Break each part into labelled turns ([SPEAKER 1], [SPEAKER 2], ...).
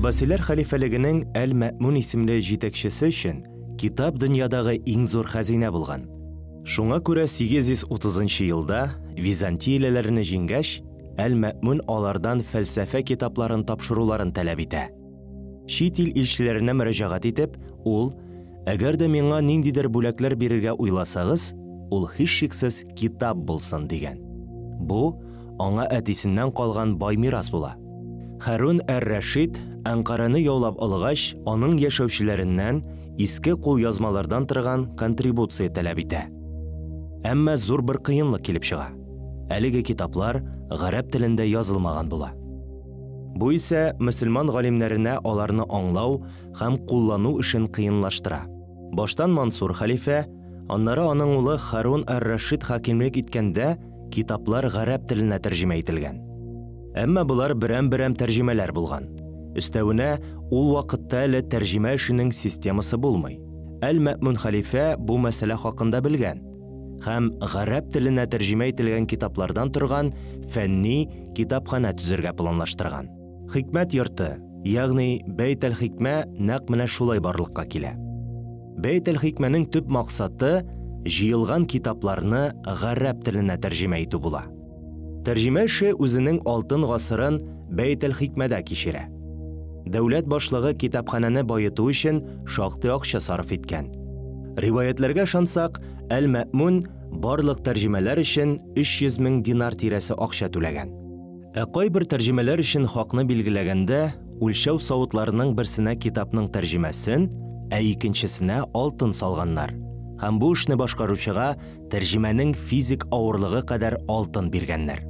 [SPEAKER 1] Габбасиләр хәлифәлегенең Әл-Мәэмүн исемле җитәкчесе өчен китап дөньядагы иң зур хәзинә булган. Шуңа күрә 830 нчы елда византиялеләрне җиңгәч, Әл-Мәэмүн алардан фәлсәфә китапларын тапшыруларын таләп итә. Чит ил илчеләренә мөрәҗәгать итеп, ул, Әгәр дә миңа ниндидер бүләкләр бирергә уйласагыз, ул һичшиксез китап булсын, дигән. Бу, аңа әтисеннән калган бай мирас була. Һарун әр-Рәшид Әнкараны яулап алгач, аның яшәүчеләреннән иске кулъязмалардан торган контрибуция таләп итә. Әмма зур бер кыенлык килеп чыга. Әлеге китаплар гарәп телендә язылмаган була. Бу исә мөселман галимнәренә аларны аңлау һәм куллану эшен кыенлаштыра. Баштан Мансур хәлифә, аннары аның улы Харун ар-Рашид хакимлек иткәндә китаплар гарәп теленә тәрҗемә ителгән. Әмма болар берәм-берәм тәрҗемәләр булган. Өстәвенә, ул вакытта әле тәрҗемә эшенең системасы булмый. Әл-Мәэмүн хәлифә бу мәсьәлә хакында белгән һәм гарәп теленә тәрҗемә ителгән китаплардан торган фәнни китапханә төзергә планлаштырган. Хикмәт йорты, ягъни Бәйт әл-Хикмә нәкъ менә шулай барлыкка килә. Бәйт әл-Хикмәнең төп максаты җыелган китапларны гарәп теленә тәрҗемә итү була. Тәрҗемә эше үзенең алтын гасырын Бәйт әл-Хикмәдә кичерә. Дәүләт башлыгы китапханәне баету өчен шактый акча сарыф иткән. Риваятьләргә ышансак, Әл-Мәэмүн барлык тәрҗемәләр өчен 300 мең динар тирәсе акча түләгән. Ә кайбер тәрҗемәләр өчен хакны билгеләгәндә, үлчәү савытларының берсенә китапның тәрҗемәсен, ә икенчесенә алтын салганнар. Һәм бу эшне башкаручыга тәрҗемәнең физик авырлыгы кадәр алтын биргәннәр.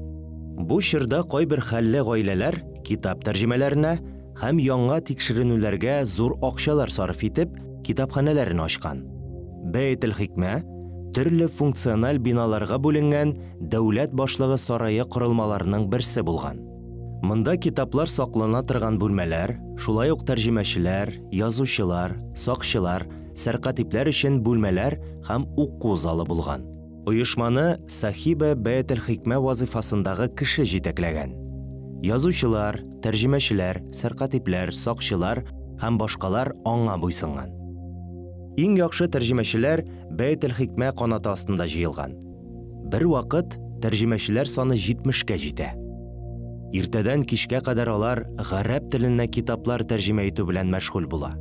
[SPEAKER 1] Бу чорда кайбер хәлле гаиләләр китап тәрҗемәләренә һәм яңа тикшеренүләргә зур акчалар сарыф итеп, китапханәләрен ачкан. Бәйт-әл-Хикмә төрле функциональ биналарга бүленгән дәүләт башлыгы сарае корылмаларының берсе булган. Монда китаплар саклана торган бүлмәләр, шулай ук тәрҗемәчеләр, язучылар, сакчылар, сәркатипләр өчен бүлмәләр һәм уку залы булган. Оешманы Сахибе Бәйт-әл-Хикмә вазыйфасындагы кеше җитәкләгән. Язучылар, тәрҗемәчеләр, сәркатипләр, сакчылар һәм башкалар аңа буйсынган. Иң яхшы тәрҗемәчеләр Бәйт-әл-Хикмә канаты астында җыелган. Бервакыт тәрҗемәчеләр саны 70-кә җитә. Иртәдән кичкә кадәр алар гарәп теленә китаплар тәрҗемә итү белән мәшгуль була.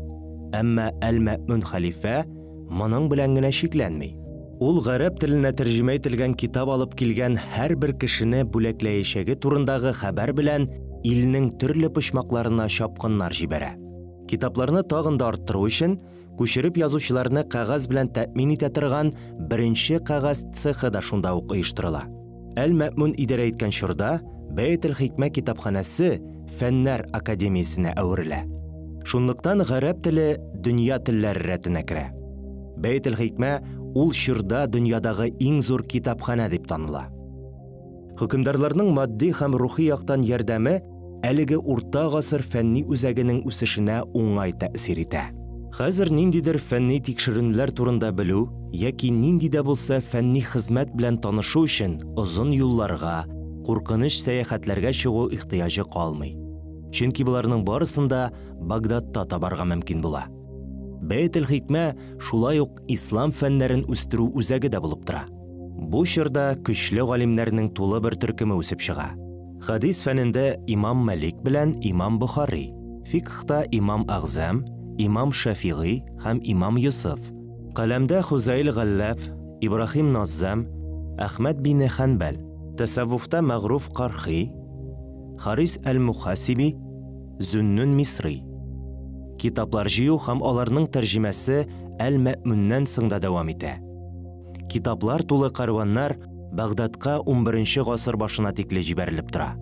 [SPEAKER 1] Әмма Әл-Мәэмүн хәлифә моның белән генә чикләнми. Ул гарәп теленә тәрҗемә ителгән китап алып килгән һәрбер кешене бүләкләячәге турындагы хәбәр белән илнең төрле почмакларына чапкыннар җибәрә. Китапларны тагын да арттыру өчен, күчереп язучыларны кәгазь белән тәэмин итә торган беренче кәгазь цехы да шунда ук оештырыла. Әл-Мәэмүн идарә иткән чорда Бәйт-әл-Хикмә китапханәсе Фәннәр академиясенә әверелә. Шунлыктан гарәп теле дөнья телләре рәтенә керә. Бәйт-әл-Хикмә ул чорда дөньядагы иң зур китапханә дип таныла. Хөкемдарларның матди һәм рухи яктан ярдәме әлеге урта гасыр фәнни үзәгенең үсешенә уңай тәэсир итә. Хәзер ниндидер фәнни тикшеренүләр турында белү яки нинди дә булса фәнни хезмәт белән танышу өчен озын юлларга, куркыныч сәяхәтләргә чыгу ихтыяҗы калмый. Чөнки боларның барысын да Багдадта табарга мөмкин була. Бәйт-әл-Хикмә шулай ук ислам фәннәрен үстерү үзәге дә булып тора. Бу чорда көчле галимнәрнең тулы бер төркеме үсеп чыга. Хәдис фәнендә имам Мәлик белән имам Бохари, фикхта имам Әгъзам, имам Шәфигый һәм имам Йосыф, каләмдә Хузаил Галләф, Ибраһим Наззам, Әхмәд бине Хәнбәл, тәсәввуфта Мәгъруф Кархи, Харис әл-Мухасиби, Зүннүн Мисри. Китаплар җыю һәм аларның тәрҗемәсе Әл-Мәэмүннән соң да дәвам итә. Китаплар тулы кәрваннар Багдадка унберенче гасыр башына тикле җибәрелеп тора.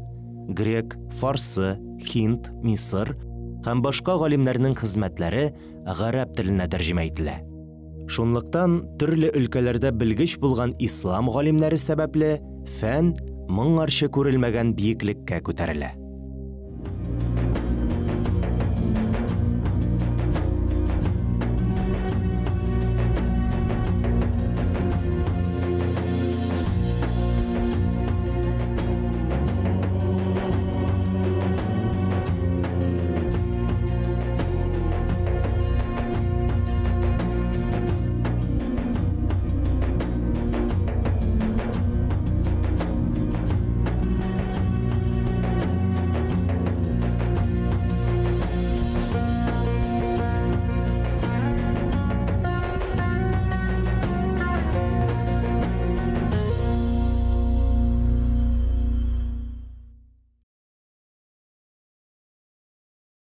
[SPEAKER 1] Грек, фарсы, һинд, мисыр һәм башка галимнәрнең хезмәтләре гарәп теленә тәрҗемә ителә. Шунлыктан төрле өлкәләрдә белгеч булган ислам галимнәре сәбәпле фән моңарчы күрелмәгән биеклеккә күтәрелә.